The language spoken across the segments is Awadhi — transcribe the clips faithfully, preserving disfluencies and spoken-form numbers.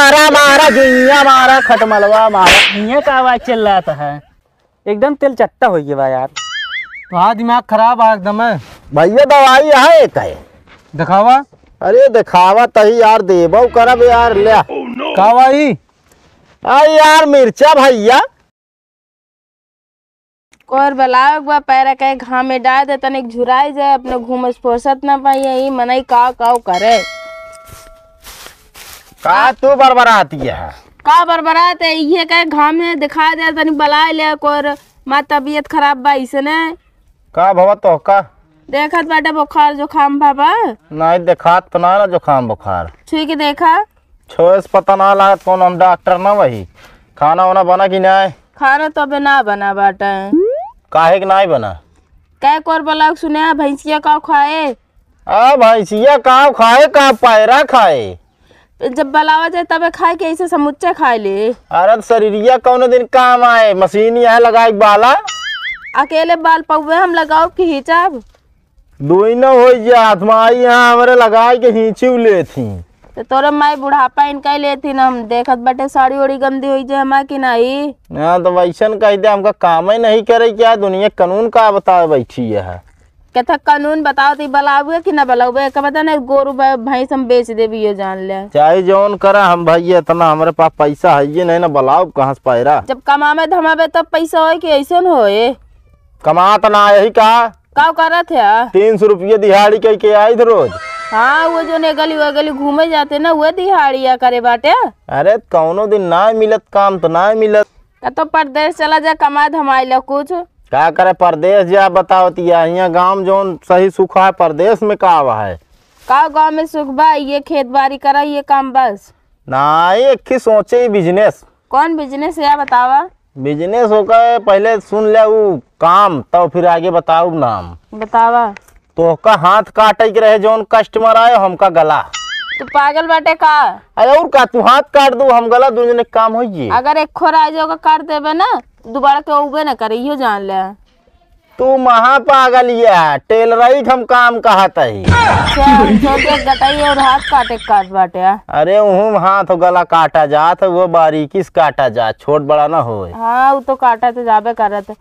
मारा, मारा, जुइया मारा, खटमलवा मारा। इहाँ का आवाज चिल्लात है? एकदम तेल चट्टा होइ गया बा यार। तो हाँ, दिमाग खराब है एकदम है। भैया, दवाई है एक है। दिखावा। अरे, दिखावा तही यार, देबो करब यार, ले। का भाई? आ यार, मिर्चा भैया। कोर बलावे के बा, पैरा के घाम में डाल दे, तनिक झुराई जाए, अपने घूमे से फुर्सत ना पाई, ई मनई काव काव करे। का तू बरबराती है? का बरबरात है, इहे कहे घाम में दिखा दे, तनी बलाए ले कोर, माँ तबीयत खराब बा, इसने। का भवा तो का? देखत बाटे बुखार जुकाम बा बा। नहीं देखात तो ना, ना जुकाम बुखार। छुई के देखा। छुए से पता ना लागत कौन, हम डॉक्टर ना वही। खाना वाना बना कि नहीं? खाना तो अबे ना बना बाटे। काहे के नहीं बना? कै कोर बलाउक सुने, भैंसिया काव खाए? आ, भैंसिया काव खाए, का पैरा खाए? जब बलावा जाए तबे खाए के, ऐसे समुच्चा खाए ले। अरे, त शरीरिया कौनो दिन काम आए, मशीन यहाँ लगाए के बाला। अकेले बाल पौवे हम लगाउब कि हिंचब? दुई न होइ जात, माई यहाँ हमरे लगाए के हिंची लेत ही। तो तोरे माई बुढ़ापा इनका ही लेत ही ना, हम देखत बाटे साड़ी ओड़ी गंदी होइ जाए हमार कि नहीं। हाँ, तो वैसन कह दे, हमका कामे नहीं करे क्या, दुनिया कानून का बतावे बैठी है। कथा कानून बताओ तो बलावे कि ना बलावे, एक बता ना, गोरू भ-, भैंस हम बेच देबी, यो जान ले। चाहे जौन करा, हम भैया इतना हमरे पास पैसा है ये नहीं ना, बलाओ कहाँ से पैरा? जब कमावे धमावे तब पैसा होए कि ऐसन होए? कमात ना यही का? का करत है? तीन सौ रुपये दिहाड़ी कह के आई थे रोज। हाँ, वो जो ने गली वो गली घूमे जाते ना, वो दिहाड़िया करे बाटे। अरे, कौनो दिन ना मिलत काम तो ना मिलत। का तो परदेस चला जा, कमाए धमाए ला कुछ। का करे परदेस जा, बताओ तिया, हियाँ गाँव जौन सही सुख है, परदेस में का आवा है? का गाँव में सुख बा, ये खेत बाड़ी करा, ये काम बस। ना, एक ही सोचे ही बिजनेस। कौन बिजनेस है, बतावा? बिजनेस होकर पहले सुन ले उ काम, तब फिर आगे बताऊ नाम। बतावा। तोहका हाथ काटे के रहे, जौन कस्टमर आए, हमका गला। तू पागल बाटे का? अरे और का, तू हाथ काट दू, हम गला, दुइ जने के काम होइए। अगर एक खोर आ जाओ, काट देबे ना, दोबारा के उबे ना करे, इहो जान ले। तू महा पागल या, टेलरई के हम काम कहत ही। अच्छा, हम सोचे गटई और हाथ काटे के काट बाटे। अरे उहू में हाथ गला काटा जात, वो बारीकी से काटा जात, छोट बड़ा ना होए। हाँ, वो तो काटा तो जाबे करत।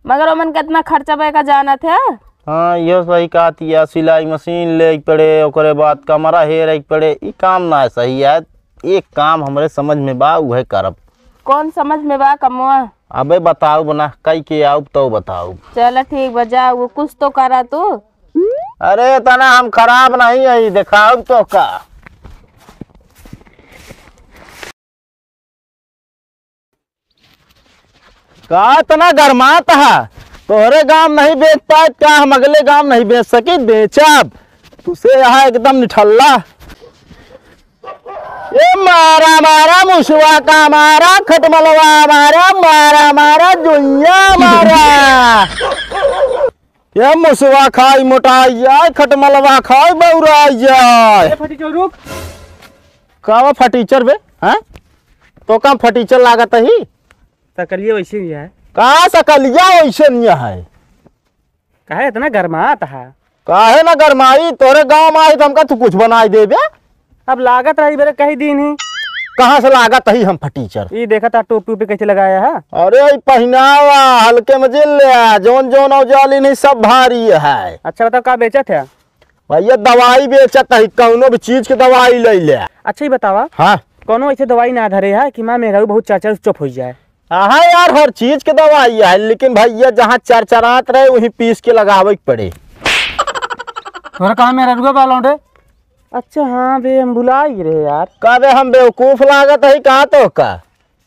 मगर ओमन केतना खर्चा बा, एका जानत है? हाँ, इहो सही कहत हिया, सिलाई मशीन लेके पड़े, ओकरे बाद कमरा हेरे के पड़े, ई काम ना सही है। एक काम हमरे समझ में बा, उहे करब। कौन समझ में बा कमवा? अबे बताउब ना, कई के आउब तो बताउब। चल ठीक बा, जा, वो कुछ तो करा तू। अरे तना हम खराब नहीं है, देखाउब तो का। का इतना गरमात हा? तोहरे गांव नहीं बेच पाए का? हम अगले गांव नहीं बेच सकी, बेचब। तुसे यहाँ एकदम निठल्ला। ए मारा मारा मुसवा का मारा, खटमलवा मारा, मारा मारा जुइया मारा। ये मुसवा खाई मोटाई जाए, खटमलवा खाई बौराई जाए। ए फटीचर रुक। का बा फटीचर बे? हैं? तो का फटीचर लागत ही? सकलिया वैसे ही है। का सकलिया वैसे नहीं है? काहे इतना गरमात है? काहे ना गरमाई? तोरे गांव में आई तो हमका तू कुछ बनाई देबे? अब लागत रही बेरे कही दिन ही। कहाँ से लागत ही हम फटीचर? ई देखा था टोपी पे कैसे लगाया है? अरे ई पहनावा हल्के में जिन ले, जौन जौन औजाली नहीं सब भारी है। अच्छा बताओ का बेचत है? भैया दवाई बेचत ही, कौनो भी चीज के दवाई ले ले। अच्छा ही बतावा। हाँ। कौनो ऐसे दवाई ना धरे है कि माँ मेहरारू बहुत चर्चा चुप हो जाए? हाँ यार, हर चीज के दवाई है, लेकिन भैया जहाँ चरचरात रहे वहीं पीस के लगावे के पड़े। तोरा कहाँ मेहरारू बा लौंडे? अच्छा हाँ बे, हम भुला ही रहे यार। का बे, हम बेवकूफ लागत ही का तो का?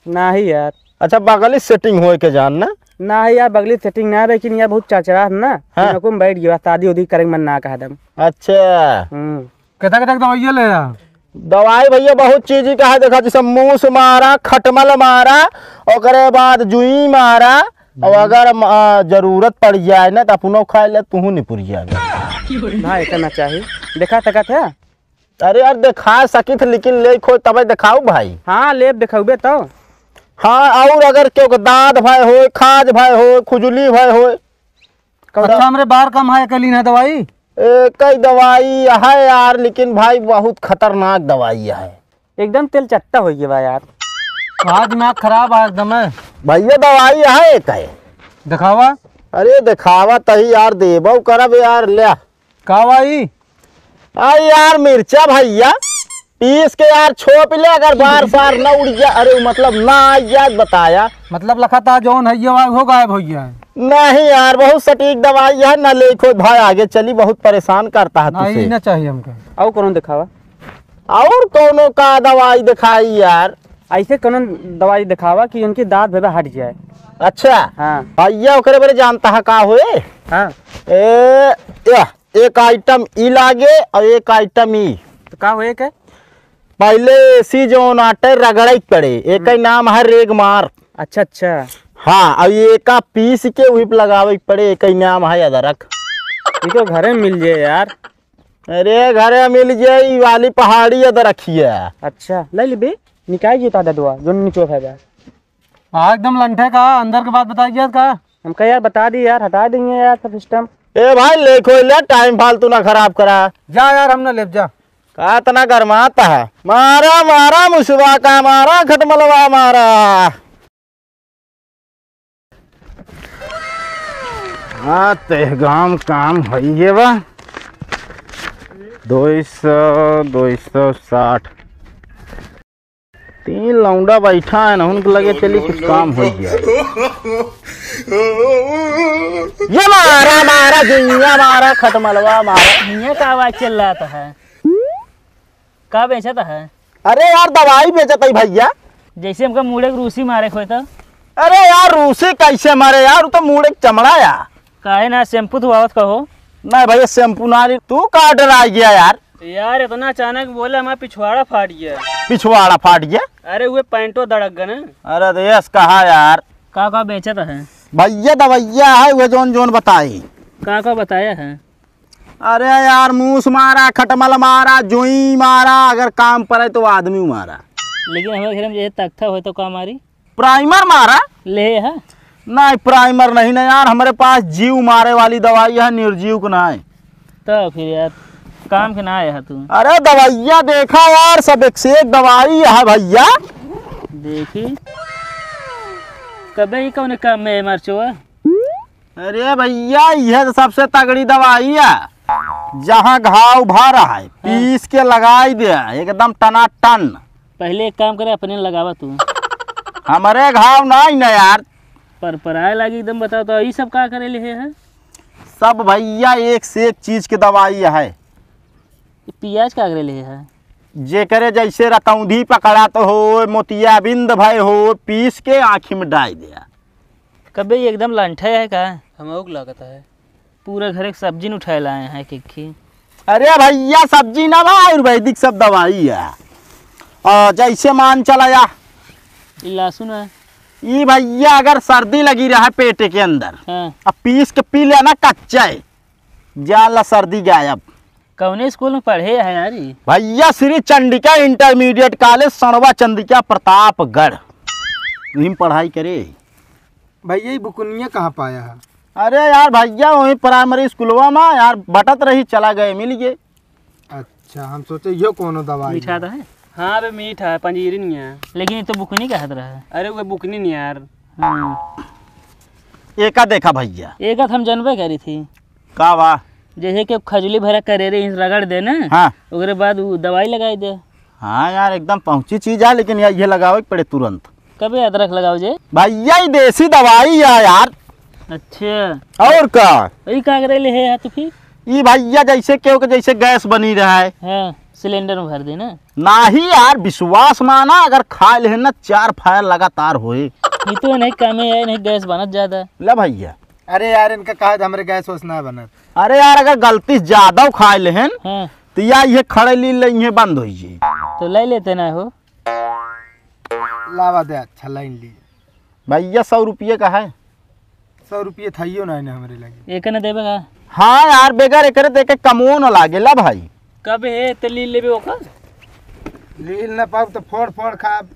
नाही यार। अच्छा, बगली सेटिंग होए के जान ना? नाही यार, बगली सेटिंग ना, लेकिन यार बहुत चरचरा है ना। हाँ। इनको में बैठ गया, शादी उदी करे के मन ना कहा दम। अच्छा। हम्म। केतना केतना दवाइया ले आ? दवाई भैया बहुत चीज ही का है, देखा जैसे मूस मारा, खटमल मारा, ओकरे बाद जुई मारा, और अगर म-, आ, जरूरत पड़ जाए ना तो अपनो खाए ले, तुहू निपुर जाए। भाई इतना चाहिए, देखा सकत है? अरे यार, देखा सकित, लेकिन ले खोज तबे देखाऊ भाई। हाँ, लेब देखाउबे तो। हाँ, और अगर केहू के दाद भय होय, खाज भय होय, खुजली भय होय। अच्छा, हमरे बार कम है, कलीन है दवाई? ए, कई दवाई है यार, लेकिन भाई बहुत खतरनाक दवाई है। एकदम तेल चट्टा होइ गया बा यार। हाँ, दिमाग खराब है एकदम है। भैया, दवाई है एक है। दिखावा। अरे, दिखावा तही यार, देबो करब यार, ल्या। का भाई? आ यार, मिर्चा भैया, पीस के यार छोप ले, अगर बार सार न उड़ जा, अरे मतलब ना आ जाए, बताया। मतलब लखा था जौन है ये हो गायब हो गया है। नहीं यार, बहुत सटीक दवाई है, न ले खोज भाई, आगे चली, बहुत परेशान करता है नहीं, तुझे। ना चाहिए हमको। और कौन दिखावा? और कौनो का दवाई दिखाई यार? ऐसे कौनो दवाई दिखावा कि उनकी दांत भैया हट जाए। अच्छा। हाँ। भैया ओकरे बारे जानता है का होए? हाँ। ए, या, एक आइटम ई लागे और एक आइटम ई। तो का होए के? पहले एसी जौन आटे रगड़े के पड़े, एक ही नाम है रेगमार। अच्छा, अच्छा। हाँ, और ये का पीस के वही पे लगावे के पड़े, एक ही नाम है अदरक। ये तो घरे में मिल जाए यार। अरे घरे मिल जाए, ई वाली पहाड़ी अदरक ही है। अच्छा, ले लेबे, निकाल ये ता ददुआ, जो निचो है बा। हाँ, एकदम लंठे का, अंदर के बात बताइए का? हमका यार बता दी यार, हटा देंगे यार सब सिस्टम। ए भाई, ले खोई ले, टाइम फालतू ना खराब करा। जा यार, हम ना लेब जा। का इतना गरमाता है? मारा, मारा मुसवा का, मारा खटमलवा, मारा। हाँ, तेहगाम काम हइये बा। दो सौ, दो सौ साठ। तीन लौंडा बैठा है ना, उनके लगे चली कुछ काम हो गया। ये मारा, मारा, जुइया मारा, खटमलवा मारा। हियाँ का आवाज चल रहा था है? का बेचत है? अरे यार, दवाई बेचत है भैया। जैसे हमका मूड़े के रूसी मारे खोए तो। अरे यार, रूसी कैसे मारे यार, वो तो मूड़े के चमड़ा या। काहे ना शैम्पू धोआवत कहो? नहीं भैया, शैम्पू ना रे, तू का डरा गया यार? यार, इतना अचानक बोले, हमारा पिछवाड़ा फाट गया। पिछवाड़ा फाट गया? अरे, उहे पैंटो दड़क गए ना। अरे देश कहा यार। का का बेचत है? भैया, दवैया है, वो जौन जौन बताई। का का बताया है? अरे यार, मूस मारा, खटमल मारा, जुई मारा, अगर काम पड़े तो आदमी मारा। लेकिन हमारे घर में जैसे तख्ता हो तो का मारी? प्राइमर मारा। ले है? नहीं, प्राइमर नहीं ना यार, हमारे पास जीव मारे वाली दवाई है, निर्जीव को ना है। तो फिर यार, काम के ना आया है तू। अरे दवाइया देखा यार, सब एक से एक दवाई है भैया। देखी, कबे ही कौन काम में है मरचुआ? अरे भैया, यह तो सबसे तगड़ी दवाई है। जहाँ घाव भा रहा है, हाँ। पीस के लगाई दे, एकदम टनाटन। पहले एक काम करे, अपने लगावा तू। हमारे घाव नहीं ना यार। पर पराए लागी एकदम, बताओ तो, ई सब का करे ले है? सब भैया, एक से एक चीज के दवाई है। ई पियाज का करे ले है? जेकरे जैसे रतौंधी पकड़ात हो, मोतियाबिंद भय हो, पीस के आँखी में डाल दे। कबे ये एकदम लंठे है का? हमहू के लागत है। पूरा घर एक सब्जी न उठाए लाए हैं, एक एक ही। अरे भैया, सब्जी ना बा, आयुर्वेदिक सब दवाई है। आ, जैसे मान चला या। ई लहसुन है। ई भैया, अगर सर्दी लगी रहा पेट के अंदर, हाँ। अब पीस के पी लेना कच्चा है, जान ला सर्दी गायब। कौने स्कूल में पढ़े है यार ई? भैया, श्री चंडिका इंटरमीडिएट कॉलेज, सणवा चंद्रिका, प्रतापगढ़, वहीं पढ़ाई करे। भैया, ई बुकुनिया कहाँ पाया है? अरे यार भैया, वहीं प्राइमरी स्कूलवा में यार बटत रही, चला गए, मिल गए। अच्छा, हम सोचे यो कोनो दवाई मीठा है। तो है? हाँ बे, मीठा है, पंजीरी नहीं है। लेकिन ये तो बुकनी कहत रहा है। अरे वो बुकनी नहीं यार। हाँ। एका देखा भैया। एका तो हम जनबे करी थी। का बा? जैसे कि खजुली भरा करेरे रगड़ दे ना, हाँ। ओकरे बाद उ दवाई लगाई दे। हाँ यार, एकदम पहुँची चीज है, लेकिन यार ये लगावे के पड़े तुरंत। कबे अदरक लगाओ जे? भैया, ई देसी दवाई है यार। अच्छा। और का? ई का करे ले है तू फिर? ई भैया, जैसे केहू के जैसे गैस बनी रहा है। हाँ, सिलेंडर में भर दे ना। नाही यार, विश्वास माना, अगर खा ले ना, चार फायर लगातार होए। ई तो नहीं कमे है, नहीं गैस बनत ज्यादा। ले भैया। अरे यार, इनका कहा था हमरे गैस वैस ना बनत। अरे यार, अगर गलती से ज्यादा खा लेहन, हाँ। तो या ये खड़े ली ले, ये बंद हो जाए। तो ले लेते ना हो। लावा दे, अच्छा, लाइन ली। भैया, सौ रुपये का है। सौ रुपये थाइयो ना है ना हमरे लगे। एक न देबे का? हाँ यार, बेगर एकरे देके कमो न लागे ला भाई। कब है तो ली लेबे ओकर? लील ना पाब तो फोड़ फोड़ खाब।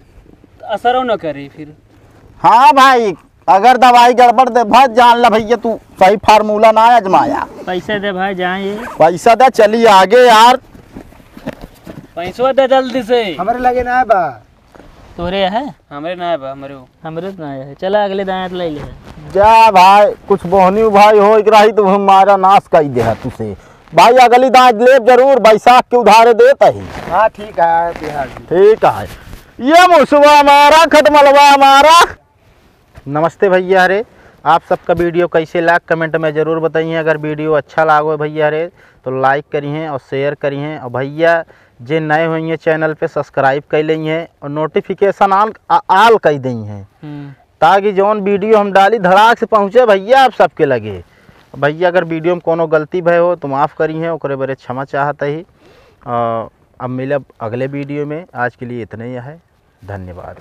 असरो न करे फिर। हाँ भाई, अगर दवाई गड़बड़ दे भाई, जान ला भैया, तू सही फार्मूला ना आजमाया। पैसे दे भाई, जाए ये। पैसा दे, चली आगे यार। पैसवा दे जल्दी से। हमरे लगे ना बा। तोरे है? हमरे ना बा, हमरे हो। हमरे तो ना है। चला अगले दांत ले ले। जा भाई, कुछ बोहनी भाई हो एक रही तो हमारा नाश कर दे है तुसे। भाई अगली दांत लेब जरूर, बैसाख के उधारे देत ही। हाँ, ठीक है, बिहार जी। ठीक है। ये मुसवा हमारा, खटमलवा हमारा। नमस्ते भैया रे, आप सबका video कैसे लाग comment में जरूर बताइए। अगर video अच्छा लागो है भैया रे तो like करिहें और share करिहें। और भैया जे नए होइहें channel पे subscribe कर लेइहें और notification all, आ-, all कर देइहें। हम्म। ताकि जौन video हम डाली धड़ाक से पहुँचे भैया आप सबके लगे। भैया अगर video में कोनो गलती भय हो तो माफ़ करिहें, ओकरे बरे क्षमा चाहत ही। अ, अब मिलब अगले video में, आज के लिए इतने ही है, धन्यवाद।